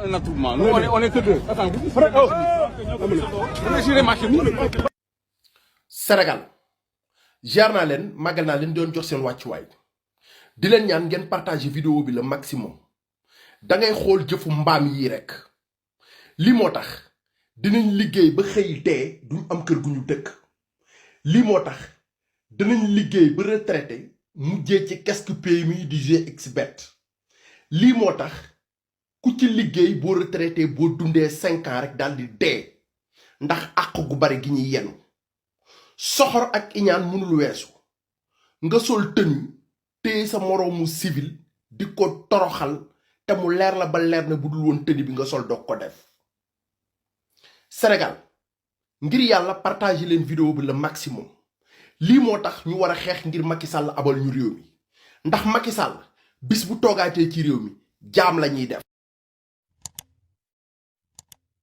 pas un attroupement. Nous, on est que deux. Attends, vous mesurez ma chemise. Sénégal jaar naa leen màggal naa leen doon jox seen wàccuwaay di leen ñaan ngeen partager vidéo bi le maximum da ngay xool jëfu mbaam yi rek lii moo tax dinañ liggéey ba xëy dee duñ am kër gu ñu dëkk lii moo tax dinañ liggéey ba retraité mujjee ci casque PMI di GXBet lii moo tax ku ci liggéey boo retraité boo dundee 5 ans rek daal di dee ndax àq gu bari gi ñuy yenu soxor ak iñaan mënul weesu nga sol tenue téye sa moroomu civil di ko toroxal te mu leer la ba leer na bu dul woon tenue bi nga sol doog ko def Sénégal ngir yàlla partager leen vidéo bi le maximum lii moo tax ñu war a xeex ngir Macky Sall abal ñu réew mi ndax Macky Sall bis bu toogaatee ci réew mi jaam la ñuy def